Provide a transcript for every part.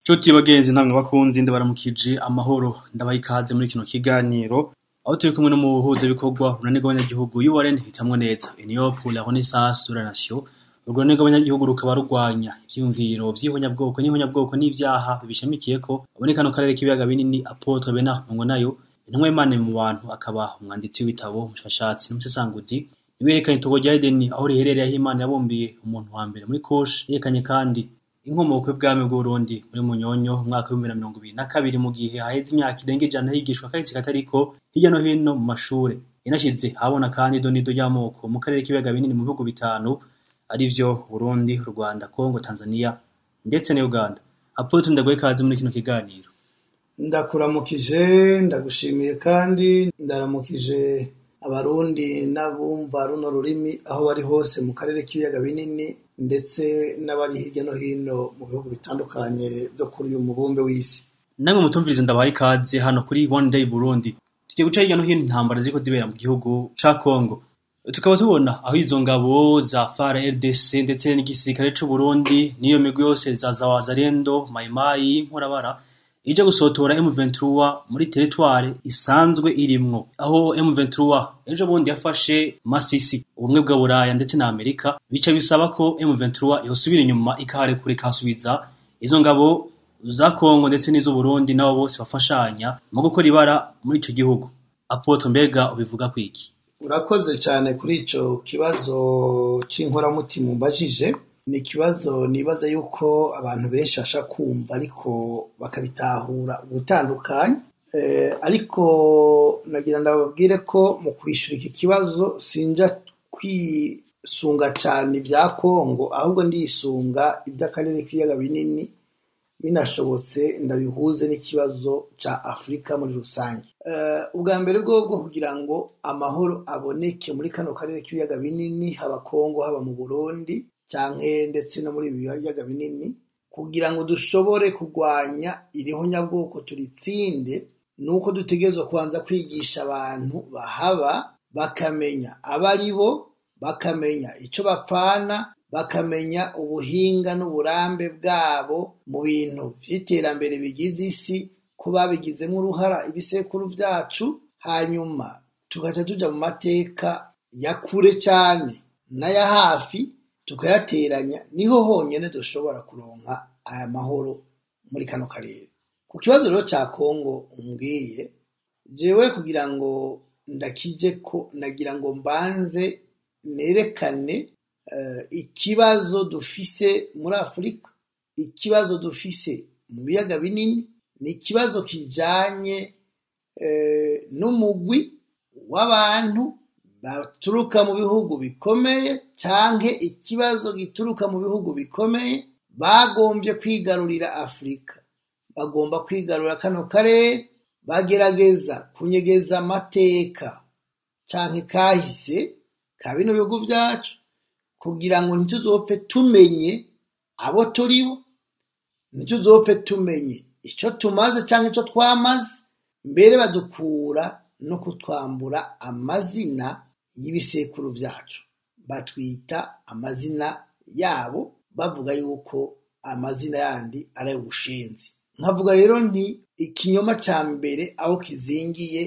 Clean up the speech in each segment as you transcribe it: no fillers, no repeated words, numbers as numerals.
Cuti bagenzi namwe bakunzi ndabaramukije amahoro, ndabaha ikaze muri kino kiganiro aho turi kumwe n'umuhuza bikorwa urunani rw'abanyagihugu URN hitamwo neza, Union pour la Renaissance de la Nation. Urwo runani rw'abanyagihugu rukaba rurwanya ivyiyumviro vy'ihonyabwoko n'ihonyabwoko n'ivyaha bibishamikiyeko aboneka no karere k'ibiyaga binini. Apôtre Bernard Ntungwanayo, intumwa y'Imana mu bantu, akaba umwanditsi w'ibitabo, umushakashatsi n'umusesanguzi, niwe yerekanye itongo rya Edeni aho riherereye, aho Imana yabumbiye umuntu wa mbere muri Kush. Yerekanye kandi inkomoko y'ubwami bw'Uburundi muri Munyonyo umwaka w'2022, mu gihe haheze imyaka irenga 100 higishwa kahise katariko hirya no hino mu mashure. Yanashize ahabona kandi idonido ry'amoko mu karere k'ibiyaga binini mu bihugu bitanu, arivyo Burundi, Rwanda, Congo, Tanzania ndetse na Uganda. Apôtre, ndaguhe ikaze muri kino kiganiro. Ndakuramukije, ndagushimiye kandi ndaramukije Abarundi n'abumva runo rurimi aho bari hose mu karere k'ibiyaga binini, ndetse n'abari hirya no hino mu bihugu bitandukanye byo kuri uyu mubumbe w'isi. Namwe mutumvirize, ndabaha ikaze hano kuri One Day Burundi. Tugiye guca hirya no hino intambara ziriko zibera mu gihugu ca Congo. Tukaba tubona aho izo ngabo za FARDC ndetse n'igisirikare c'u Burundi n'iyo migwi yose za Wazalendo, Maimai, Nkorabara ije gusotora M23 muri territoire isanzwe irimwo, aho M23 ejo bundi yafashe Masisi. Ubumwe bwa Buraya ndetse na Amerika bica bisaba ko M23 yosubira inyuma ikaharekura, ikahasubiza izo ngabo za Congo ndetse n'izo Burundi, nabo bose bafashanya mu gukora ibara muri ico gihugu. Apôtre, mbega ubivuga kwiki? Urakoze cyane kuri ico kibazo c'inkoramutima umbajije. Ni ikibazo nibaza yuko abantu benshi bashaka kumva ariko bakabitahura ugutandukanye. Ariko nagira ndababwire ko mu kwishura iki kibazo sinja kwisunga cyane ibya Kongo, ahubwo ndisunga iby'akarere k'ibiyaga binini, binashobotse ndabihuze n'ikibazo ca Afurika muri rusange. Ubwa mbere bwobwo, kugira ngo amahoro aboneke muri kano karere k'ibiyaga binini, haba Kongo, haba mu Burundi canke ndetse no muri ibi biyaga binini, kugira ngo dushobore kurwanya irihonyabwoko turitsinde, nuko dutegerezwa kubanza kwigisha abantu bahaba, bakamenya abari bo, bakamenya ico bapfana, bakamenya ubuhinga n'uburambe bwabo mu bintu vy'iterambere bigize isi, ko babigizemo uruhara ibisekuru vyacu. Hanyuma tugaca tuja mu mateka ya kure cane n'aya hafi, tukayateranya, niho honyene dushobora kuronka aya mahoro muri kano karere. Ku kibazo rero ca Kongo umbwiye, jewe kugira ngo ndakije ko nagira ngo mbanze nerekane ikibazo dufise muri Afurika, ikibazo dufise mu biyaga binini, ni ikibazo kijanye n'umugwi w'abantu baturuka mu bihugu bikomeye, canke ikibazo gituruka mu bihugu bikomeye bagombye kwigarurira Afurika, bagomba kwigarurira kano karere, bagerageza kunyegeza amateka canke kahise ka bino bihugu vyacu, kugira ngo ntituzopfe tumenye abo turibo, ntituzopfe tumenye ico tumaze canke ico twamaze. Mbere badukura no kutwambura amazina y'ibisekuru vyacu, batwita amazina yabo, bavuga yuko amazina yandi ari ay'ubushenzi. Nkavuga rero nti ikinyoma ca mbere aho kizingiye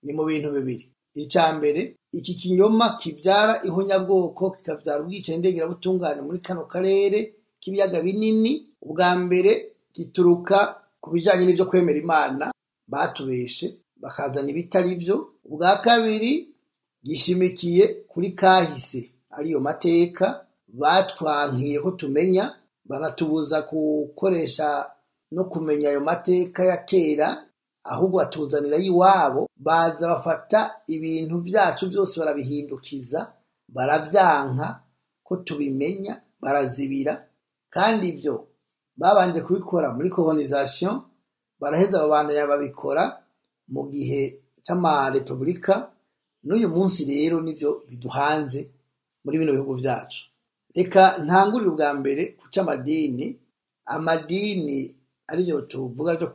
ni mu bintu bibiri. Ica mbere, iki kinyoma kivyara ihonyabwoko, kikavyara ubwicanyi ndengerabutungane muri kano karere k'ibiyaga binini, ubwa mbere gituruka ku bijanye n'ivyo kwemera Imana batubeshe, bakazana ibitari vyo. Ubwa kabiri, gishimikiye kuri kahise, ariyo mateka batwankiye ko tumenya, banatubuza gukoresha no kumenya ayo mateka ya kera, ahubwo batuzanira ay'iwabo. Baza bafata ibintu vyacu vyose barabihindukiza, baravyanka ko tubimenya, barazibira. Kandi ivyo babanje kubikora muri colonisation, baraheza babandanya babikora mu gihe c'amarepubulika. N'uyu munsi rero nivyo biduhanze muri bino bihugu vyacu. Reka ntangurire ubwa mbere ku c'amadini. Amadini arivyo tuvuga vyo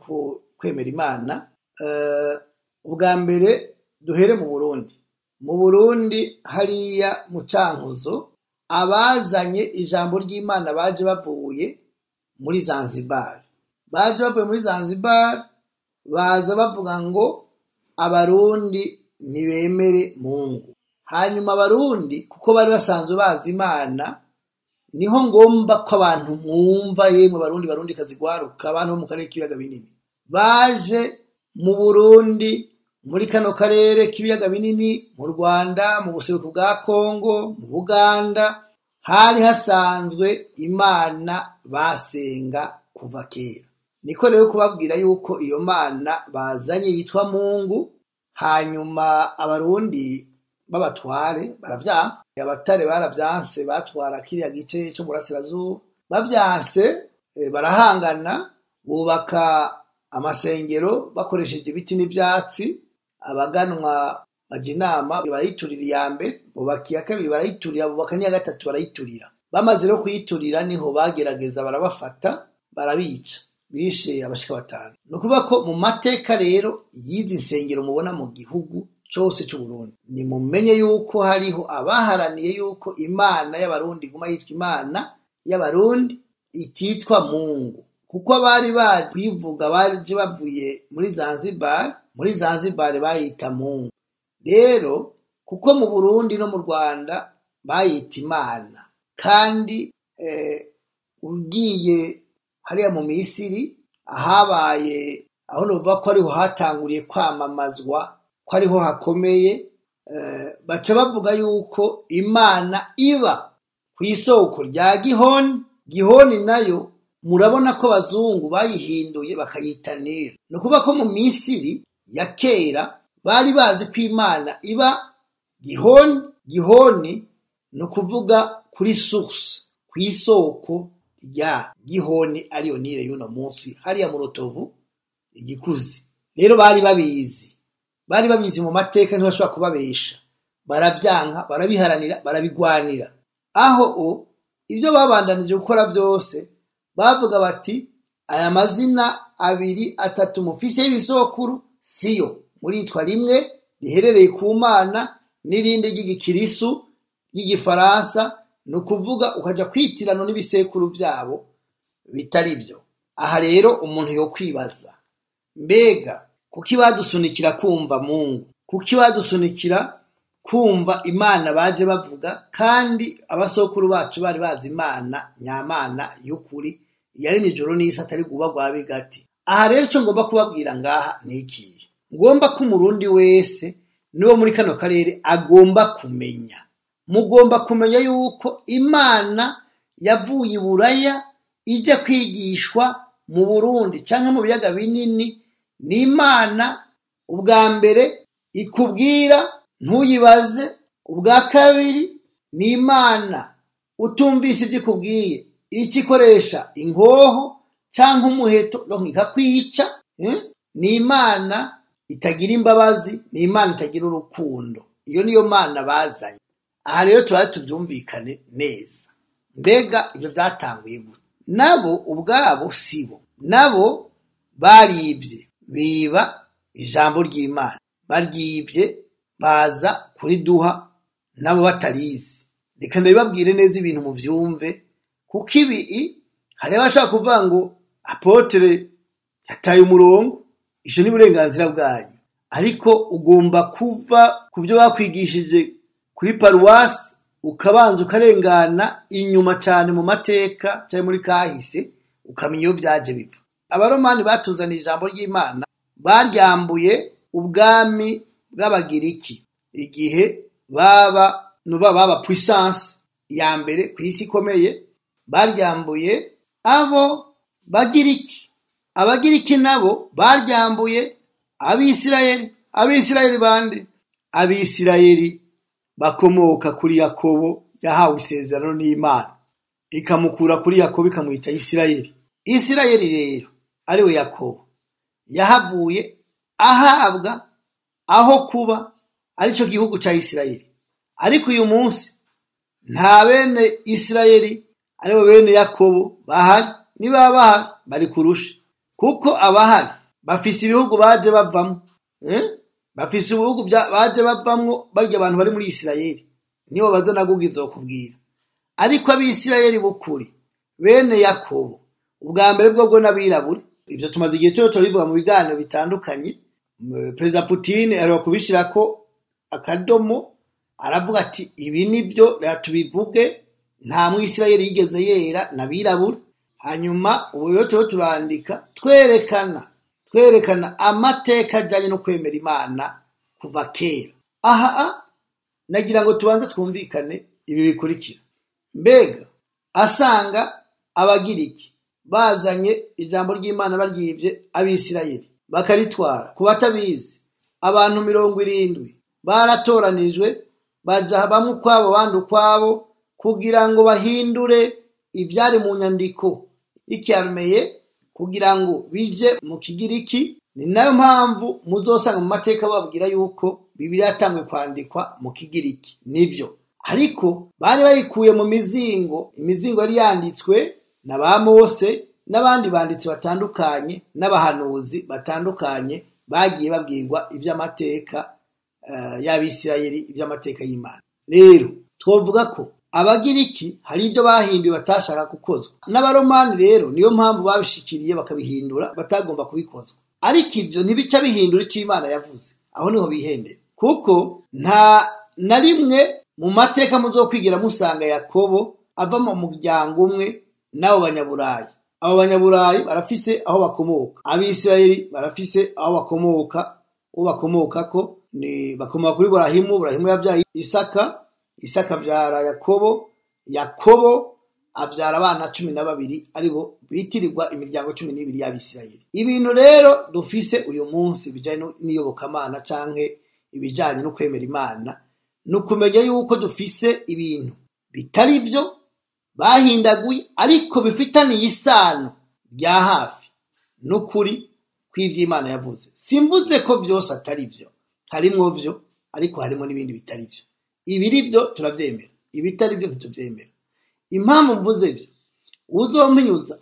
kwemera Imana. Ubwa mbere duhere mu Burundi. Mu Burundi hariya mu Cankuzo, abazanye ijambo ry'Imana baje bavuye muri Zanzibar. Baje bavuye muri Zanzibar, baza bavuga ngo abarundi ntibemere Mungu. Hanyuma abarundi kuko bari basanzwe bazi Imana, niho ngomba ko abantu mwumva, yemwe barundi barundi kazigwaruka, abantu bo mu karere k'ibiyaga binini baje mu Burundi, muri kano karere k'ibiyaga binini, mu Rwanda, mu buseruko bwa Kongo, mu Buganda, hari hasanzwe Imana basenga kuva kera. Niko rero kubabwira yuko iyo Mana bazanye yitwa Mungu. Hanyuma abarundi b'abatware baravyanka, abatare baravyanse, batwara kiriya gice co murasirazuba bavyanse, barahangana, bubaka amasengero bakoresheje ibiti n'ivyatsi. Abaganwa baja inama, barayiturira iya mbere, bubaka iya kabiri barayiturira, bubaka n'iya gatatu barayiturira. Bamaze rero kuyiturira, niho bagerageza barabafata barabica, bishe abashika 5. Ni ukuvuga ko mu mateka rero y'izi nsengero mubona mu gihugu cose c'Uburundi, nimumenye yuko hariho abaharaniye yuko Imana y'abarundi iguma yitwa Imana y'abarundi, ititwa Mungu, kuko abari baje kwivuga baje bavuye muri Zanzibar, muri Zanzibar bayita Mungu. Rero kuko mu Burundi no mu Rwanda bayita Imana, kandi ugiye hariya mu Misiri ahabaye, aho novuga ko ariho hatanguriye kwamamazwa ko ariho hakomeye, baca bavuga yuko Imana iba kw'isoko rya Gihoni. Gihoni nayo murabona ko abazungu bayihinduye bakayita Nile. Ni ukuvuga ko mu Misiri ya kera bari bazi ko Imana iba Gihoni. Gihoni ni ukuvuga kuri source, kw'isoko rya Gihoni, ariyo Nile y'uno munsi, hariya mu Rutovu igikuzi. Rero bari babizi, bari babizi mu mateka, ntibashobora kubabesha, baravyanka, barabiharanira, barabigwanira. Aho o ibyo babandanije gukora byose, bavuga bati aya mazina 2 3 mufise y'ibisokuru siyo, muritwa rimwe riherereye ku Mana n'irindi ry'igikirisu ry'igifaransa, ni ukuvuga ukaja kwitirana n'ibisekuru vyabo bitari byo. Aha rero umuntu yo kwibaza, mbega kuki badusunikira kumva Mungu? Kuki badusunikira kumva Imana baje bavuga, kandi abasokuru bacu bari bazi Imana nyamana y'ukuri yari ijoro n'isi atari guba rwa bigati? Aha rero ico ngomba kubabwira ngaha ni iki: ngomba ko umurundi wese niwo muri kano karere agomba kumenya, mugomba kumenya yuko Imana yavuye i Buraya ije kwigishwa mu Burundi canke mu biyaga binini. Ni Imana ubwa mbere ikubwira ntuyibaze, ubwa kabiri ni Imana utumvise ibyo ikubwiye ikikoresha ingoho canke umuheto ikakwica. Ni Imana itagira imbabazi, ni Imana itagira urukundo. Iyo niyo Mana bazanye. Aha rero tuba tubyumvikane neza. Mbega ibyo byatanguye gute? Nabo ubwabo sibo, nabo baribye, biba ijambo ry'Imana, baryibye baza kuriduha nabo batarizi. Reka ndabibabwire neza ibintu muvyumve, kuko ibi hari abashaka kuvuga ngo apotre yataye umurongo, ico ni uburenganzira bwanyu, ariko ugomba kuva ku byo bakwigishije kuri paruwasi ukabanza ukarengana inyuma cyane mu mateka cyane muri kahise, ukamenya iyo byaje biva. Abaromani batuzaniye ijambo ry'Imana, baryambuye ubwami bw'abagiriki igihe baba nuba baba puissance ya mbere ku isi ikomeye, baryambuye abo bagiriki. Abagiriki nabo baryambuye Abisirayeli. Abisirayeli bande? Abisirayeli bakomoka kuri Yakobo yahawe isezerano n'Imana, ikamukura kuri Yakobo ikamwita Isirayeli. Isirayeli rero ariwe Yakobo yahavuye ahabwa aho kuba, arico gihugu ca Isirayeli. Ariko uyu munsi nta bene Isirayeli aribo bene Yakobo bahari, niba bahari bari kurusha, kuko abahari bafise ibihugu baje bavamwo, bafise ibihugu baje bavamwo, barya abantu bari muri Isirayeli nibo baza nagugizokubwira. Ariko abisirayeli bukuri bene Yakobo ubwa mbere bwo n'abirabure Ivyo tumaze igihe cyo turabivuga mu biganiro bitandukanye. Perezida Putin aheruka kubishirako akadomo, aravuga ati ibi nivyo reka tubivuge, nta mwisirayeli yigeze yera n'abirabura. Hanyuma ubu rero turiho turandika twerekana amateka ajanye no kwemera Imana kuva kera. Aha nagira ngo tubanze twumvikane ibi bikurikira. Mbega asanga abagiriki bazanye ijambo ry'Imana baryivye abisirayeli bakaritwara, ku batabizi abantu 70 baratoranijwe baja bamwe ukwabo bandi ukwabo kugira ngo bahindure ivyari mu nyandiko y'ikiarmeye kugira ngo bije mu kigiriki. Ni nayo mpamvu muzosanga mu mateka bababwira yuko Bibiliya yatanguye kwandikwa mu kigiriki. Nivyo, ariko bari bayikuye mu mizingo, imizingo yari yanditswe na ba Mose n'abandi banditsi batandukanye n'abahanuzi batandukanye bagiye babwirwa ivy'amateka y'Abisirayeli, ivy'amateka y'Imana. Rero twovuga ko abagiriki hari ibyo bahinduye batashaka gukozwa n'abaromani, rero niyo mpamvu babishikiriye bakabihindura batagomba kubikozwa. Ariko ivyo ntibica bihindura icyo Imana yavuze, aho niho bihendera, kuko nta na rimwe mu mateka muzokwigira musanga Yakobo ava mu muryango umwe n'abo banyaburayi. Abo banyaburayi barafise aho bakomoka, abisirayeli barafise aho bakomoka. Uwo bakomokako ni bakomoka kuri Burahimu, Burahimu yavyaye Isaka, Isaka avyara Yakobo, Yakobo avyara abana 12 aribo bitirirwa imiryango 12 y'Abisirayeli. Ibintu rero dufise uyu munsi bijanye n'iyobokamana canke ibijanye no kwemera Imana, ni ukumenya yuko dufise ibintu bitari vyo bahindaguye ariko bifitaniye isano rya hafi n'ukuri kw'ivy'Imana yavuze. Simvuze ko vyose atari vyo, harimwo vyo ariko harimo n'ibindi bitari vyo. Ibiri vyo turavyemera, ibitari vyo ntituvyemera. Impamvu mvuze ivyo, uzompinyuza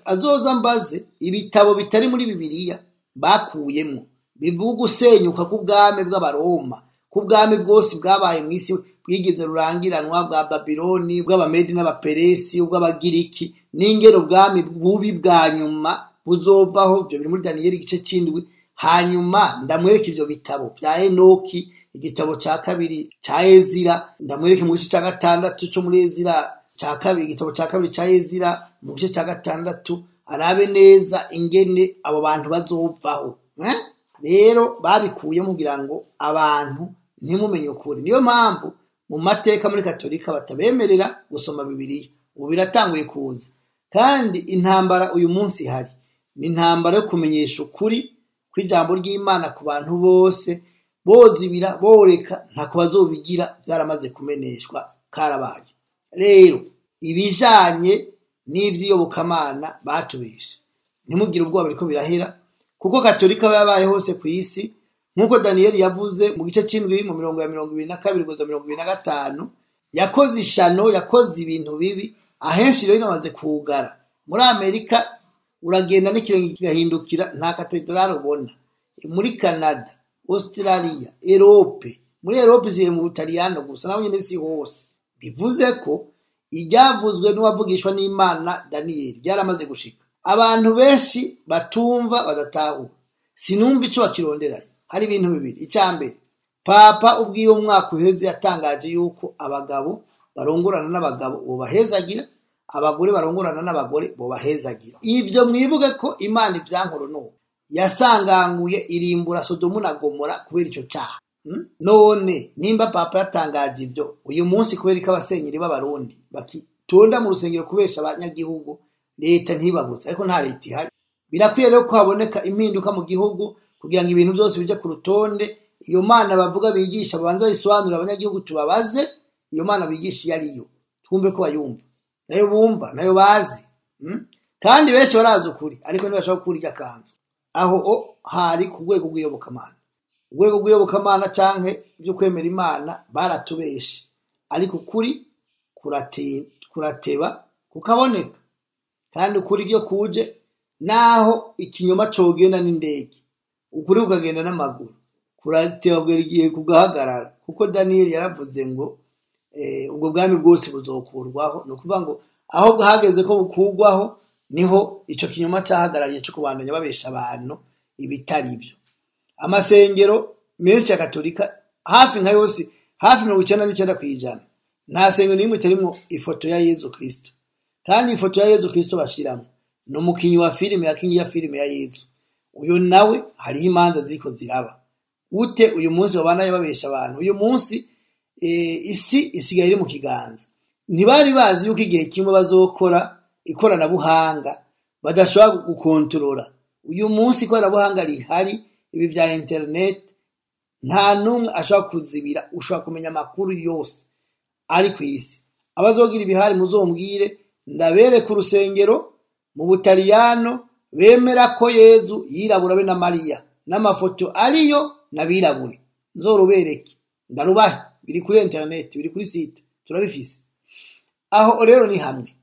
azoza mbaze ibitabo bitari muri Bibiliya bakuyemwo bivuga gusenyuka k'ubwami bw'Abaroma, k'ubwami bwose bwabaye mw'isi bwigeze rurangiranwa, bwa Babiloni, bw'Abamedi n'Abaperesi, ubw'Abagiriki, n'ingero ubwami bubi bwa nyuma buzovaho. Ivyo biri muri Daniyeli igice c'indwi. Hanyuma ndamwereka ivyo bitabo vya Enoki, igitabo ca kabiri ca Ezira, ndamwereka mu gice ca gatandatu co muri Ezira ca kabiri, igitabo ca kabiri ca Ezira mu gice ca gatandatu, arabe neza ingene abo bantu bazovaho. Rero babikuye kugira ngo abantu ntimumenye ukuri. Niyo mpamvu mu mateka muri Katolika batabemerera gusoma Bibiliya. Ubu biratanguye kuza, kandi intambara uyu munsi ihari ni intambara yo kumenyesha ukuri kw'ijambo ry'Imana ku bantu bose, bozibira boreka ntako bazobigira, vyaramaze kumeneshwa karabaye. Rero ibijanye n'ivy'iyobokamana batubeshe, ntimugire ubwoba, biriko birahera, kuko Katolika yabaye hose kw'isi nk'uko Daniyeli yavuze mu gice c'indwi mu mirongo ya 22 kugeza 25, yakoze ishano, yakoze ibintu bibi. Ahenshi rero inamaze kugara. Muri Amerika uragenda n'ikirenge kigahindukira, nta katedrale ubona. Muri Canada, Australia, Europe, muri Europe ziye mu Butaliyano gusa, naho nyene si hose. Bivuze ko iryavuzwe n'uwavugishwa n'Imana Daniyeli ryaramaze gushika. Abantu benshi batumva badatahura, sinumva ico bakironderayo. Hari ibintu bibiri. Ica mbere, Papa ubwiye umwaka uheze yatangaje yuko abagabo barongorana n'abagabo bobahezagira, abagore barongorana n'abagore bobahezagira. Ivyo mwibuke ko Imana ivyankuru yasanganguye irimbura Sodomu na Gomora kubera ico caha. None nimba Papa yatangaje ivyo uyu munsi, kubera ko abasenyeri b'Abarundi bakitonda mu rusengero kubesha abanyagihugu, leta ntibabuze, ariko nta leta ihari. Birakwiye rero ko haboneka impinduka mu gihugu kugira ngo ibintu byose bije ku rutonde. Iyo mana bavuga bigisha babanza bayisobanurire abanyagihugu, tubabaze iyo mana bigisha iyo ariyo, twumve ko bayumva, nayo bumva, nayo bazi. Kandi benshi barazi ukuri ariko ntibashobora kurya kanzu. Aho hari ku rwego rw'iyobokamana, urwego rw'iyobokamana canke byo kwemera Imana baratubeshe, ariko ukuri kurateba kukaboneka. Kandi ukuri iyo kuje, naho ikinyoma cogenda n'indege, ukuri kukagenda n'amaguru, kurateba kugera igihe kugahagarara. Kuko Daniyeli yaravuze ngo ubwo bwami bwose buzokurwaho. Ni ukuvuga ngo aho hageze ko bukurwaho, Niho ico kinyoma cahagarariye co kubandanya babesha abantu ibitari byo. Amasengero menshi ya Katolika hafi nka yose, hafi 99%, nta sengero n'imwe itarimwo ifoto ya Yezu Kristo. Kandi ifoto ya Yezu Kristo bashiramwo ni umukinyi wa filime yakinye ya filime ya Yezu. Uyu nawe hariho imanza ziriko ziraba. Ute uyu munsi babandanya babesha abantu. Uyu munsi isi isigaye iri mu kiganza. Ntibari bazi yuko igihe kimwe bazokora ikoranabuhanga badashobora gukontorora. Uyu munsi ikoranabuhanga rihari, ibi vya internet, nta n'umwe ashobora kuzibira, ushobora kumenya amakuru yose ari kw'isi. Abazogira ibihari muzombwire, ndabereka urusengero mu Butaliyano bemera ko Yezu yirabura be na Mariya, n'amafoto ariyo n'abirabure. Nzorubereke, ndarubahe, biri kuri internet, biri kuri site, turabifise. Aho rero ni hamwe.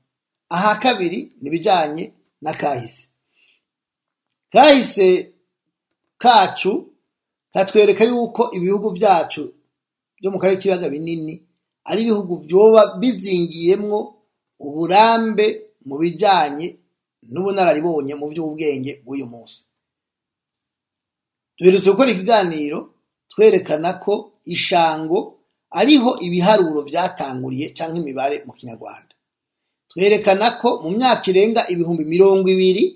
Aha kabiri nibijanye na kahise. Kahise kacu katwereka yuko ibihugu vyacu byo mu karere k'ibiyaga binini ari ibihugu vyoba bizingiyemwo uburambe mu bijanye n'ubunararibonye mu by'ubwenge bw'uyu munsi. Duherutse gukora ikiganiro twerekana ko ishango ariho ibiharuro vyatanguriye canke imibare mu Kinyarwanda. Twerekana ko mu myaka irenga 20,000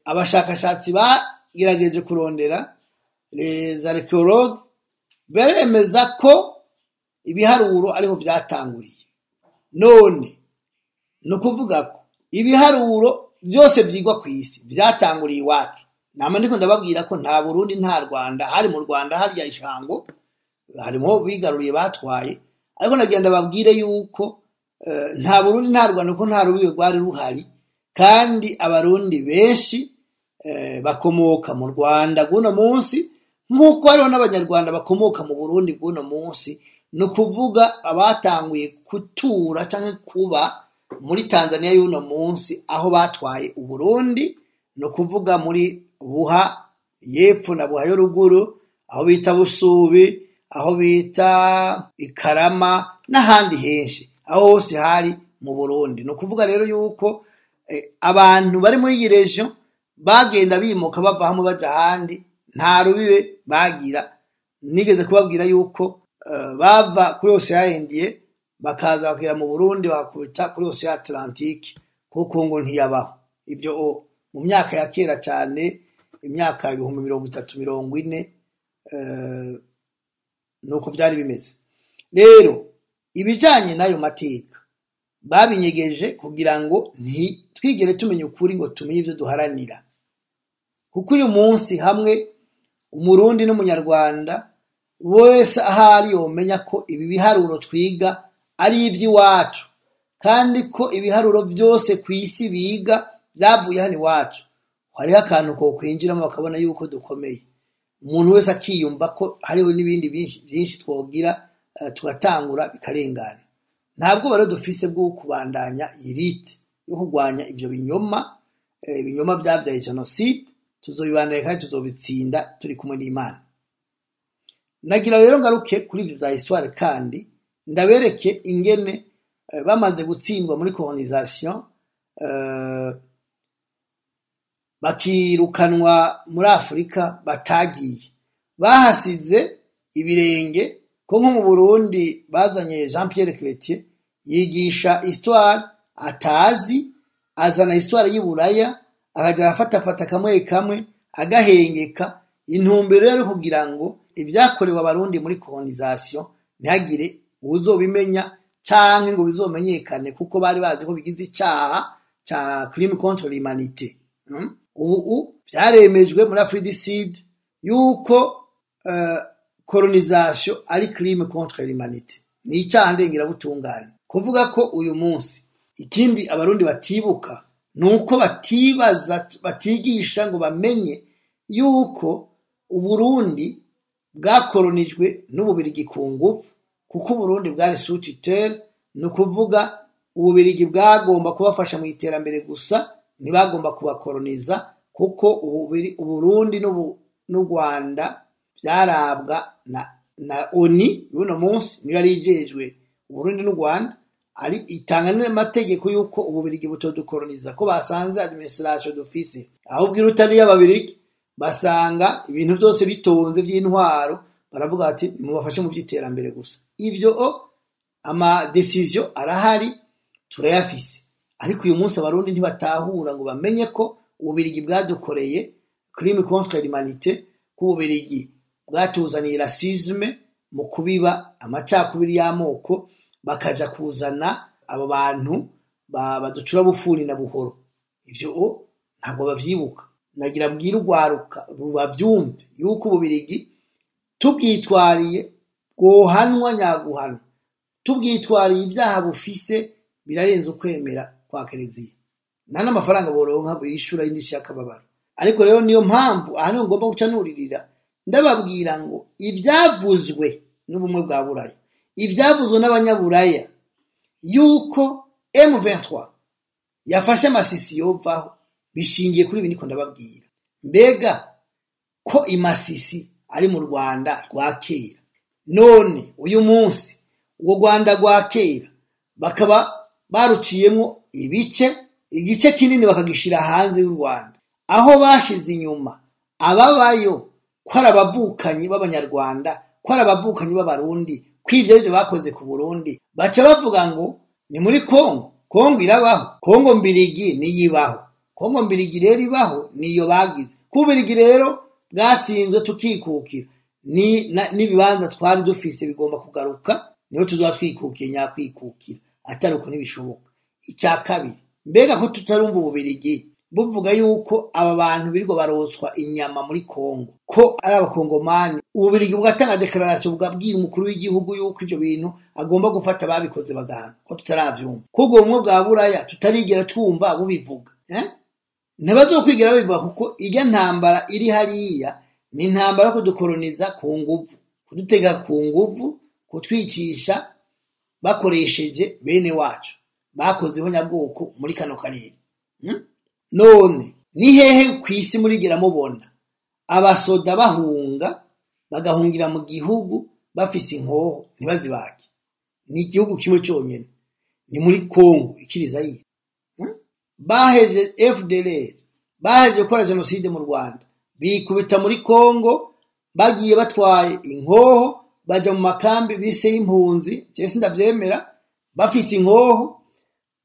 abashakashatsi bagerageje kurondera les archéologues baremeza ko ibiharuro ariho vyatanguriye. None ni ukuvuga ko ibiharuro byose vyigwa kw'isi vyatanguriye iwacu. Nama ndiko ndababwira ko nta Burundi nta Rwanda, hari mu Rwanda harya ishango harimo bigaruriye batwaye, ariko nagira ndababwire yuko nta Burundi nta Rwanda ko nta rubibe rwari ruhari, kandi abarundi benshi bakomoka mu Rwanda bw'uno munsi nk'uko hariho n'abanyarwanda bakomoka mu Burundi bw'uno munsi. Ni ukuvuga abatanguye kutura canke kuba muri Tanzania y'uno munsi aho batwaye Uburundi, ni ukuvuga muri Buha y'epfo na Buha yo ruguru, aho bita Busubi, aho bita Ikarama n'ahandi henshi, aho hose hari mu Burundi. Ni ukuvuga rero yuko abantu bari muri iyi region bagenda bimuka bava hamwe baja ahandi, nta rubibe bagira. Nigeze kubabwira yuko bava kuri Océan Indien bakaza bakagera mu Burundi bakubita kuri Océan Atlantique, kuko ngo ntiyabaho. Ibyo mu myaka ya kera cyane, imyaka 30,000 40,000, nuko byari bimeze. Rero ibijanye n'ayo mateka babinyegeje kugira ngo ntitwigere tumenya ukuri ngo tumenye ivyo duharanira. Kuko uyu munsi hamwe Umurundi n'Umunyarwanda wese ahari yomenya ko ibi biharuro twiga ari ivy'iwacu, kandi ko ibiharuro vyose kw'isi biga vyavuye hano iwacu, hariho akantu ko kwinjiramo bakabona yuko dukomeye. Umuntu wese akiyumva ko hariho n'ibindi byinshi twogira, tugatangura bikarengana. Ntabwo rero dufise bwo kubandanya irite yo kurwanya ivyo binyoma, ibinyoma vyavyaye genocide, tuzobibandanya kandi tuzobitsinda turi kumwe n'Imana. Nagira rero ngaruke kuri ivyo vya histoire, kandi ndabereke ingene bamaze gutsindwa muri colonisation, bakirukanwa muri Afrika batagiye, bahasize ibirenge. Ko nko mu Burundi bazanye Jean Pierre Chrétien yigisha histoire atazi, azana histoire y'Iburaya, akaja afatafata kamwe kamwe agahengeka, intumbero yari kugira ngo ivyakorewe abarundi muri colonisation ntihagire uwuzobimenya canke ngo bizomenyekane, kuko bari bazi ko bigize icaha ca crime contre l'humanité. Ubu vyaremejwe muri Afrique du Sud yuko colonisation ari crime contre l'humanité, ni icaha ndengerabutungane. Kuvuga ko uyu munsi ikindi abarundi batibuka nuko batibaza, batigisha ngo bamenye yuko Uburundi bwakolonijwe n'Ububirigi ku ngufu, kuko Uburundi bwari sous tutelle, ni ukuvuga Ububirigi bwagomba kubafasha mu iterambere gusa, ntibagomba kubakoloniza, kuko Uburundi n'u Rwanda byarabwa na ONU y'uno munsi, niyo yari ijejwe Uburundi n'u Rwanda. Ari itanga n'amategeko yuko Ububirigi butodukoroniza, ko basanze administration dufise aho ubwira utari y'Ababirigi, basanga ibintu byose bitonze by'intwaro, baravuga bati mubafashe mu by'iterambere gusa. Ivyo ama decision arahari, turayafise. Ariko uyu munsi Abarundi ntibatahura ngo bamenye ko Ububirigi bwadukoreye crime contre l'humanité, ko Ububirigi bwatuzaniye racisme mu kubiba amacakubiri y'amoko, bakaja kuzana abo bantu baducura bufuni na buhoro. Ivyo ntabwo bavyibuka. Nagira bwira urwaruka bavyumve yuko Ububirigi tubwitwariye bwohanwa nyaguhanwa, tubwitwariye ibyaha bufise birarenze ukwemera kwa Kiliziya, nta n'amafaranga boronka bishura y'indishyi y'akababaro. Ariko rero niyo mpamvu aha niho ngomba guca nuririra, ndababwira ngo ivyavuzwe n'ubumwe bwa Buraya, ivyavuzwe n'abanyaburaya yuko M23 yafashe Masisi yovaho, bishingiye kuri ibi niko ndababwira. Mbega ko iMasisi ari mu Rwanda rwa kera, none uyu munsi uwo Rwanda rwa kera bakaba baruciyemwo ibice, igice kinini bakagishira hanze y'u Rwanda, aho bashize inyuma ababayo ko ari abavukanyi b'Abanyarwanda, ko ari abavukanyi b'Abarundi, ko ivyo arivyo bakoze ku Burundi, baca bavuga ngo ni muri Kongo. Kongo irabaho, Kongo mbirigi niyibaho, Kongo mbirigi rero ibaho niyo bagize. Kubirigi rero bwatsinzwe tukikukira, n'ibibanza twari dufise bigomba kugaruka, niho tuzoba twikukiye nyakwikukira, atari uko ntibishoboka. Icya kabiri, mbega ko tutarumva Ububirigi buvuga yuko aba bantu birirwa barotswa inyama muri Kongo ko ari Abakongomani, Ububirigi bugatanga declaration bugabwira umukuru w'igihugu yuko ivyo bintu agomba gufata ababikoze bagahana, ko tutaravyumva, ko ubwo bumwe bwa Buraya tutarigera twumva bubivuga, Ntibazokwigera babivuga, kuko irya ntambara iri hariya ni intambara yo kudukoroniza ku nguvu, kudutega ku nguvu, kutwicisha bakoresheje bene wacu bakozeho nyabwoko muri kano karere. None ni hehe kw'isi murigera mubona abasoda bahunga bagahungira mu gihugu bafise inkoho ntibazibake? Ni igihugu kimwe cyonyene, ni muri Kongo ikiriza yiye. Baheje FDLR, baheje gukora jenoside mu Rwanda, bikubita muri Kongo, bagiye batwaye inkoho, baja mu makambi bise y'impunzi, je sindavyemera, bafise inkoho.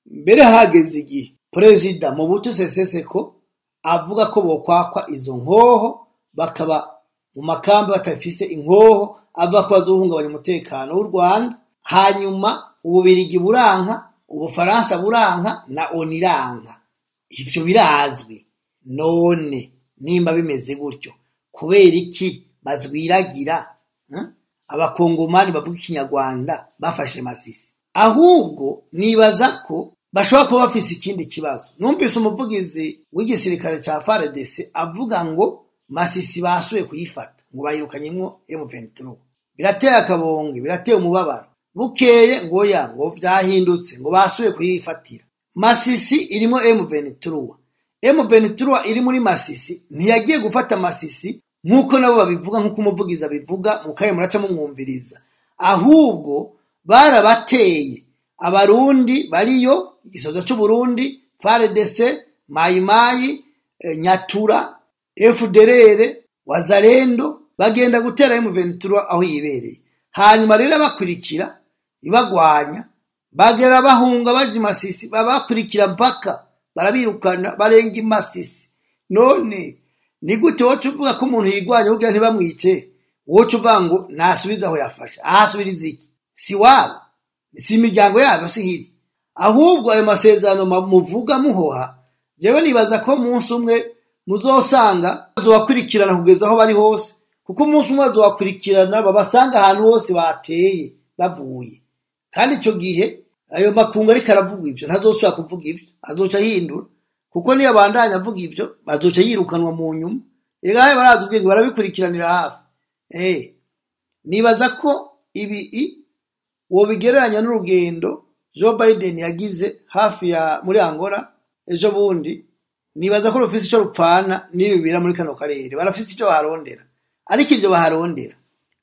Mbere hageze igihe Perezida Mobutu Sese Seko avuga ko bokwakwa izo nkoho, bakaba mu makambi batafise inkoho, avuga ko bazohungabanya umutekano w'u Rwanda. Hanyuma Ububirigi buranka, Ubufaransa buranka, na ONU iranka. Ivyo birazwi. None nimba bimeze gutyo, kubera iki bazwiragira Abakongomani bavuga Ikinyarwanda bafashe Masisi? Ahubwo nibaza ko bashobora kuba bafise ikindi kibazo. Numvise umuvugizi w'igisirikare ca FARDC avuga ngo Masisi basuye kuyifata, ngo bayirukanyemwo M23. Birateye akabonge, birateye umubabaro. Bukeye ngo ya ngo vyahindutse, ngo basuye kuyifatira. Masisi irimo M23. M23 iri muri Masisi ntiyagiye gufata Masisi nkuko nabo babivuga, nkuko umuvugizi abivuga, mukaye muraca mumwumviriza. Ahubwo barabateye Abarundi bariyo, igisoda c'u Burundi, FARDC, Mayimayi, Nyatura, FDLR, Wazalendo, bagenda gutera M23 aho yibereye. Hanyuma rero bakurikira ibagwanya, bagera bahunga baje Masisi, babakurikira mpaka barabirukana barenga Imasisi. None ni gute woca uvuga ko umuntu yigwanya kugira ntibamwice, woca uvuga ngo nasubize aho yafashe? Ahasubiriza iki? Si wabo, si imiryango yabo, si hiri. Ahubwo ayo masezerano muvuga muhoha, jewe nibaza ko umunsi umwe muzosanga bazobakurikirana kugeza aho bari hose, kuko umunsi umwe bazobakurikirana babasanga ahantu hose bateye bavuye. Kandi ico gihe ayo makungu ariko aravuga ivyo ntazosubira kuvuga ivyo, azoca ahindura, kuko niyo abandanya avuga ivyo bazoca yirukanwa mu nyuma. Ega barazi ubwenge, barabikurikiranira hafi. Nibaza ko ibi wobigereranya n'urugendo Joe Biden yagize hafi ya muri Angola ejo bundi. Nibaza ko rufise ico rupfana n'ibi bibera muri kano karere. Barafise ico baharondera, ariko ivyo baharondera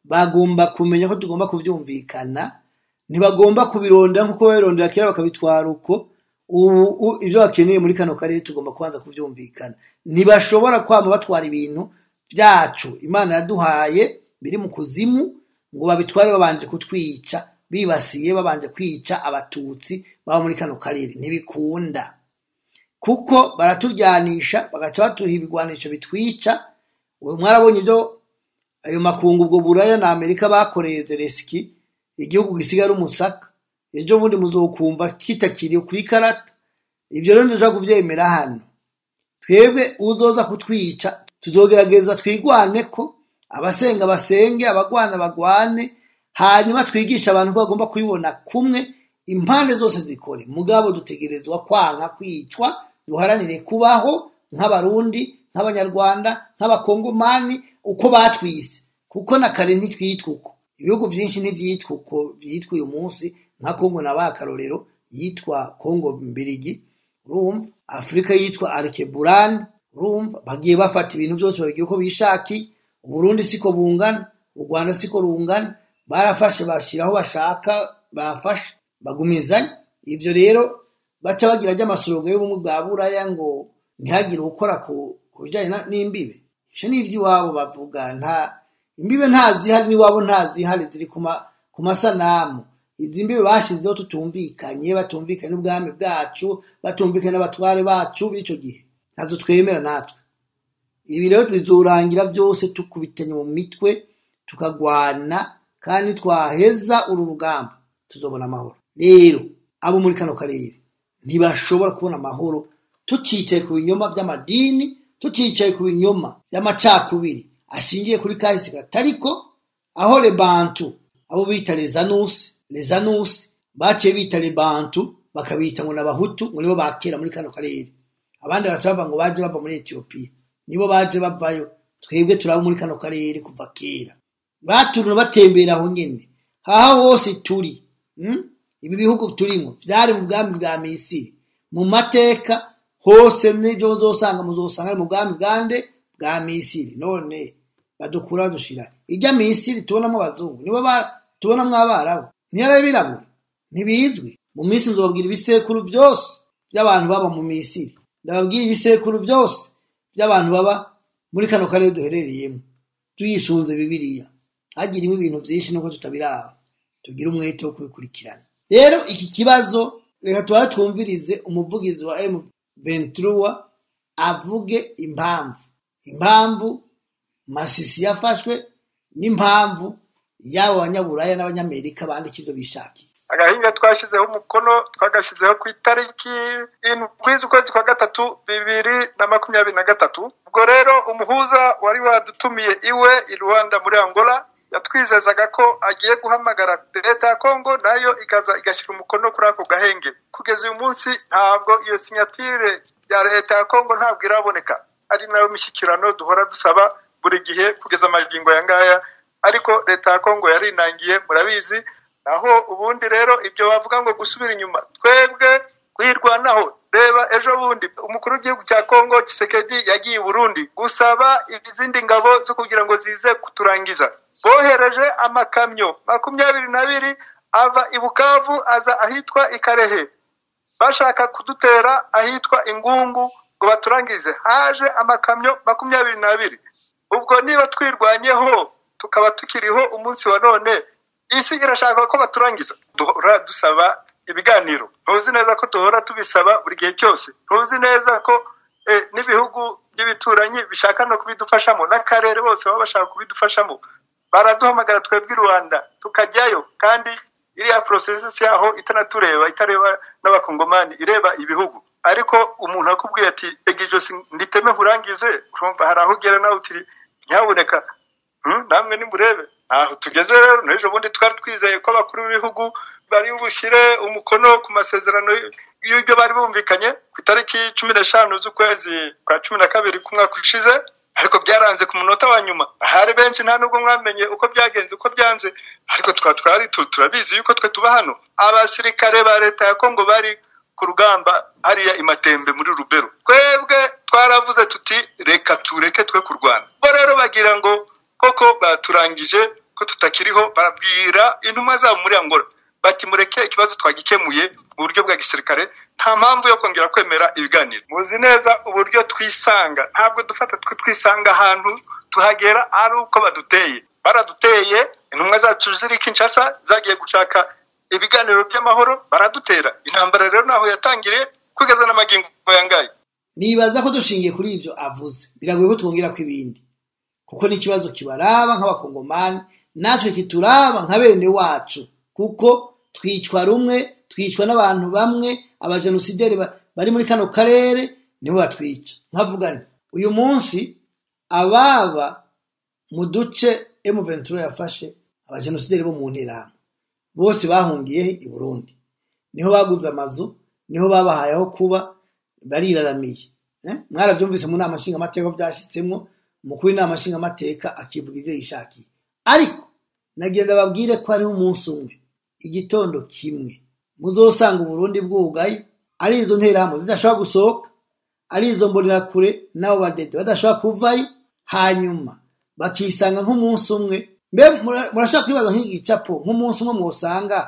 bagomba kumenya ko tugomba kuvyumvikana Ntibagomba kubirondera nkuko babirondera kera bakabitwara uko. Ubu ivyo bakeneye muri kano karere tugomba kubanza kuvyumvikana. Ntibashobora kwama batwara ibintu vyacu Imana yaduhaye biri mu kuzimu ngo babitware babanje kutwica, bibasiye babanje kwica abatutsi baba muri kano karere. Ntibikunda, kuko baraturyanisha bagaca batuha ibigwanisho bitwica. Mwarabonye ibyo ayo makungu ubwo Buraya na Amerika bakoreye Zelensky, igihugu gisigara umusaka. Ejo bundi muzokumva kitakiri kuri karata. Ibyo rero ndushaka kuvyemera hano. Twebwe uzoza kutwica tuzogerageza twigwane ko abasenga basenge, abagwana bagwane, hanyuma twigisha abantu ko bagomba kubibona kumwe, impande zose zikore. Mugabo dutegerezwa kwanka kwicwa, duharanire kubaho nk'abarundi, nk'abanyarwanda, nk'abakongomani uko batwise, kuko na kare ntitwitwa uko. Ibihugu vyinshi ntivyitwa uko vyitwa uyu munsi, nka Kongo na bakarorero yitwa Kongo Mbirigi, urumva Afrika yitwa Alkebulan, urumva bagiye bafata ibintu byose babigira uko bishakiye. Uburundi siko bungana, u Rwanda siko rungana, barafashe bashiraho bashaka, bafashe bagumizanya. Ivyo rero baca bagira ry'amasorogo y'ubumwe bwa Buraya ngo ntihagire ukora ku bijanye n'imbibe. Ivyo ni ivy'iwabo bavuga, nta imbibe ntazihari n'iwabo ntazihari, ziri ku masanamu. Izi mbibe bashizeho tutumvikanye, batumvikanye n'ubwami bwacu, batumvikanye n'abatware bacu b'ico gihe, ntazo twemera natwe. Ibi rero bizorangira byose tukubitanye mu mitwe tukagwana, kandi twaheza uru rugamba tuzobona amahoro. Rero abo muri kano karere ntibashobora kubona amahoro tucicaye ku binyoma by'amadini, tucicaye ku binyoma by'amacakubiri ashingiye kuri kahise katariko, aho le Bantu abo bita les Anusi baciye bita le Bantu bakabita ngo n'abahutu, ngo nibo bakera muri kano karere. Abandi baraca bava ngo baje bava muri Ethiopia, nibo baje bavayo. Twebwe turabo muri kano karere kuva kera, baturuna batembera aho nyene haha hose turi. Ibi bihugu turimo vyari mu bwami bwa Misiri mu mateka hose, n'ivyo muzosanga muzosanga mu bwami bwande bwa Misiri. None badukura dushira ijya Misiri tubonamo abazungu, nibo tubonamwo abarabu, ntiyarabirabura, ntibizwi. Mu minsi nzobabwira ibisekuru byose by'abantu baba mu Misiri, ndababwira ibisekuru byose by'abantu baba muri kano karere duherereyemo, tuyisunze Bibiliya. Hagirimo ibintu byinshi nuko tutabiraba, tugira umwete wo kubikurikirana. Rero iki kibazo reka tuba twumvirize umuvugizi wa M23 avuge impamvu Masisi yafashwe n'impamvu y'abo banyaburaya n'abanyamerika bandika ivyo bishakiye. Agahinga twashizeho umukono twagashyizeho ku itariki 7 z'ukwezi kwa 3 2023. Ubwo rero umuhuza wari wadutumiye iwe i Rwanda muri Angola yatwizezaga ko agiye guhamagara leta ya Kongo nayo ikaza igashyira umukono kuri ako gahenge. Kugeza uyu munsi ntabwo iyo sinyatire ya leta ya Kongo ntabwo iraboneka, ari nayo mishyikirano duhora dusaba buri gihe kugeza amagingo ya ngaya, ariko leta ya Kongo yarinangiye murabizi. Naho ubundi rero ibyo bavuga ngo gusubira inyuma, twebwe kwirwanaho. Reba ejo bundi umukuru w'igihugu cya Kongo Tshisekedi yagiye i Burundi gusaba izindi ngabo zo kugira ngo zize kuturangiza. Bohereje amakamyo 22 ava i Bukavu aza ahitwa Ikarehe, bashaka kudutera ahitwa Ingungu ngo baturangize. Haje amakamyo 22. Ubwo niba twirwanyeho tukaba tukiriho umunsi wa none, isi irashaka ko baturangiza. Duhora dusaba ibiganiro, ntuzi neza ko duhora tubisaba buri gihe cyose, ntuzi neza ko n'ibihugu by'ibituranyi bishaka no kubidufashamo, n'akarere bose baba bashaka kubidufashamo. Baraduhamagara twebwe i Rwanda tukajyayo, kandi iriya processus yaho itanatureba, itareba n'abakongomani, ireba ibihugu. Ariko umuntu akubwiye ati ega ijosi nditeme nkurangize, urumva hari aho ugera nawe uti nyabuneka namwe nimurebe aho tugeze. Rero n'ejo bundi twari twizeye ko abakuru b'ibihugu bari bushyire umukono ku masezerano y'ibyo bari bumvikanye ku itariki 15 z'ukwezi kwa 12 k'umwaka ushize, ariko byaranze ku munota wa nyuma. Hari benshi nta nubwo mwamenye uko byagenze uko byanze, ariko twari turabizi yuko twe tuba hano. Abasirikare ba leta ya Kongo bari ku rugamba hariya i Matembe muri Rubero, twebwe twaravuze tuti reka tureke twe kurwana. Bo rero bagira ngo koko baturangije ko tutakiriho, barabwira intumwa zabo muri Angola. Bati mureke ikibazo twagikemuye mu buryo bwa gisirikare, nta mpamvu yo kongera kwemera ibiganiro. Muzi neza uburyo twisanga, ntabwo dufata twisanga ahantu tuhagera ari uko baduteye. Baraduteye, intumwa zacu ziri Kinshasa zagiye gushaka ibiganiro by'amahoro, baradutera. Intambara rero naho yatangiriye kugeza n'amagingo yangaye. Nibaza ko dushingiye kuri ivyo avuze, biragoye ko twongera ko ibindi, kuko n'ikibazo kibaraba nk'abakongomani, natwe kituraba nka bene wacu, kuko twicwa rumwe, twicwa n'abantu bamwe, abajenosideri bari muri kano karere nibo batwica. Nkavuga nti uyu munsi ababa mu duce M23 yafashe, abajenosideri bo mu nterahamwe bose bahungiye i Burundi, niho baguze amazu, niho babahaye aho kuba, bariraramiye. Mwarabyumvise mu nama nshingamateka byashitsemo, umukuru w'inama nshingamateka akivuga ibyo yishakiye. Ariko nagira babwire ko hariho umunsi umwe, igitondo kimwe, muzosanga Uburundi bwugaye, ari izo nterahamwe zidashobora gusohoka, ari izo mbonerakure n'abo badede badashobora kuvayo, hanyuma bakisanga nk'umunsi umwe. Mbe murashobora kwibaza nk'igicapo nk'umunsi umwe mwosanga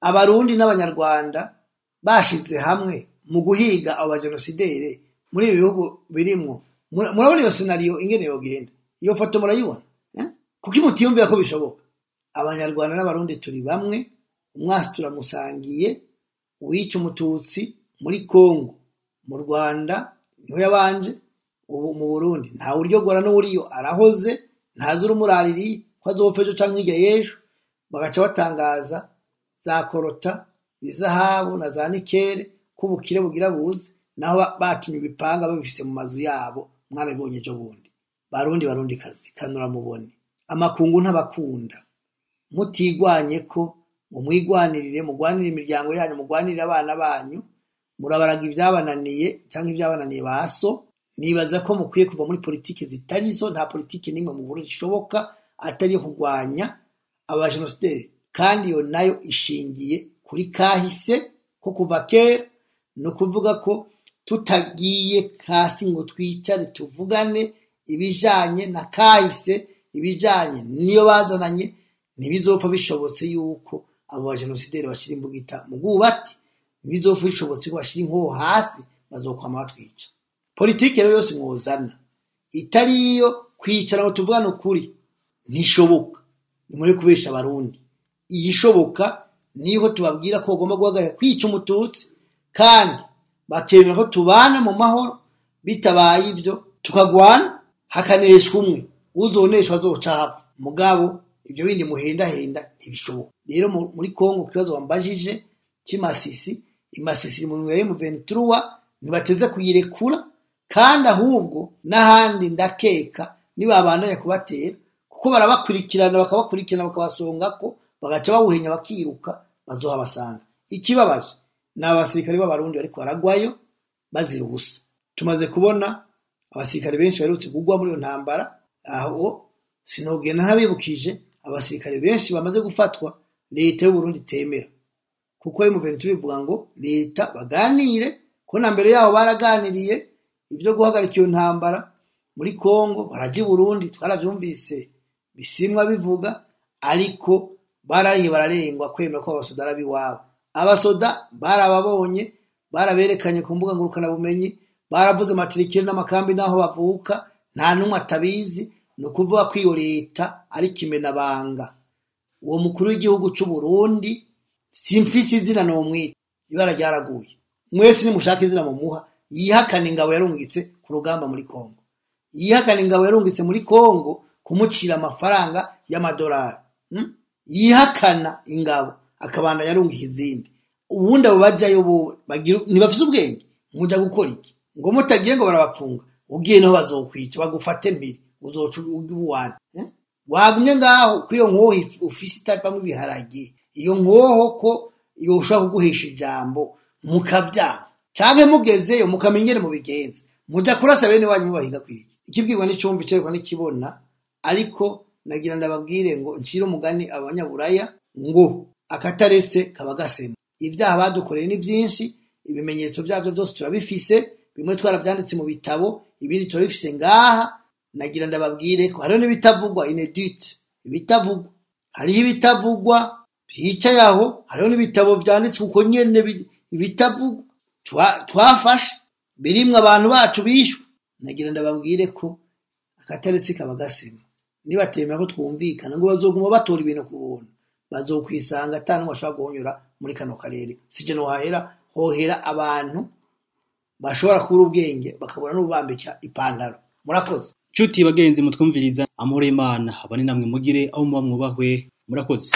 Abarundi n'Abanyarwanda bashize hamwe mu guhiga abo bajenosidere muri ibi bihugu birimwo. Murabona iyo scenario ingene yogenda, iyo foto murayibona? Kuki mutiyumvira ko bishoboka? Abanyarwanda n'Abarundi turi bamwe, umwasi turamusangiye. Uwica umututsi muri Kongo, mu Rwanda niho yabanje, ubu mu Burundi ntawe uryogora n'uriyo arahoze, ntazi urumuraririye ko azopfa ejo canke hirya y'ejo. Bagaca batangaza za korota, izahabu na za nikere ko ubukire bugira buze, naho batumye ibipanga babifise mu mazu yabo. Mwarabibonye ejo bundi. Barundi barundi kazi kanura mubone, amakungu ntabakunda. Mutigwanye ko ngo mwigwanirire, mugwanire imiryango yanyu, mugwanire abana banyu, murabaraga ibyabananiye cyangwa ibyabananiye baso. Nibaza ko mukwiye kuva muri politiki zitari zo. Nta politiki n'imwe mu Burundi ishoboka atari iyo kurwanya abajenosideri, kandi iyo nayo ishingiye kuri kahise ko kuva kera. Ni ukuvuga ko tutagiye hasi ngo twicare tuvugane ibijanye na kahise, ibijanye niyo bazananye, ntibizopfa bishobotse yuko abo bajenosideri bashira imbugita mu bwubati, ntibizopfa bishobotse ko bashira inkoho hasi, bazokwama batwica. Politiki rero yose mwozana itari iyo kwicara ngo tuvugane ukuri ntishoboka. Nimureke kubesha Abarundi. Iyishoboka niho tubabwira ko bagomba guhagarika kwica umututsi, kandi bakemera ko tubana mu mahoro. Bitabaye ivyo tukagwana, hakaneshwa umwe, uzoneshwa azoca hapfa. Mugabo ibyo bindi muhendahenda ntibishoboka. Rero muri Kongo ikibazo wambajije cy'imasisi, imasisi iri mu minwe ya M23, ntibateze kuyirekura, kandi ahubwo n'ahandi ndakeka nibabandanya kubatera, kuko barabakurikirana, bakabakurikirana, bakabasongako, bagaca bawuhenya bakiruka, bazohabasanga. Ikibabaje ni abasirikare b'Abarundi bariko baragwayo bazira ubusa. Tumaze kubona abasirikare benshi baherutse kugwa muri iyo ntambara. Aho sinogenda ntabibukije abasirikare benshi bamaze gufatwa leta y'u Burundi itemera, kuko M23 ivuga ngo leta baganire, ko na mbere yaho baraganiriye ibyo guhagarika iyo ntambara muri Kongo, baraja i Burundi, twaravyumvise bisimwa bivuga, ariko barariye bararengwa kwemera ko abasoda ari abiwabo. Abasoda barababonye, baraberekanye ku mbuga ngurukanabumenyi, baravuze matirikire n'amakambi n'aho bavuka, nta n'umwe atabizi. Ni ukuvuga ko iyo leta ari kimenabanga. Uwo mukuru w'igihugu c'u Burundi simfise izina nomwita, ibara ryaraguye. Mwese nimushaka izina mumuha, yihakana ingabo yarungitse ku rugamba muri Kongo, yihakana ingabo yarungitse muri Kongo kumucira amafaranga y'amadolari, yihakana ingabo akabanda yarungika izindi. Ubundi abo bajayo bo ntibafise ubwenge, muja gukora iki? Ngo mutagiye ngo barabapfunga, ugiye naho bazokwica bagufate mpiri, uzoca ubuwana. Wagumye ngaho ko iyo nkoho ufise itavamwo ibiharage, iyo nkoho ko yoshobora kuguhesha ijambo, mukavyanga canke mugezeyo mukamenya ingene mubigenza, muja kurasa bene wanyu mubahiga kwiki. Ikibwirwa n'icumbi cerekwa n'ikibona. Ariko nagira ndababwire ngo ncire umugani abanyaburaya ngo akataretse kaba gasema. Ibyaha badukoreye ni byinshi, ibimenyetso byabyo byose turabifise, bimwe twaravyanditse mu bitabo, ibindi turabifise ngaha. Nagira ndababwire ko hariho n'ibitavugwa, inedite, ibitavugwa, hariho ibitavugwa Byicaye aho, hariho n'ibitabo vyanditswe uko nyene bitavugwa twafashe birimwo abantu bacu bishwe. Nagira ndababwire ko akataretse kaba gasema. Nibatemera ko twumvikana ngo bazoguma batora ibintu ku buntu, bazokwisanga ata n'umwe ashobora guhonyora muri kano karere. Sije nohahera, hohera abantu bashobora kubura ubwenge bakabura n'ububambika ipantaro. Murakoze. Nshuti bagenzi mutwumviriza, amahoro y'Imana abane namwe, mugire aho muba mwubahwe. Murakoze.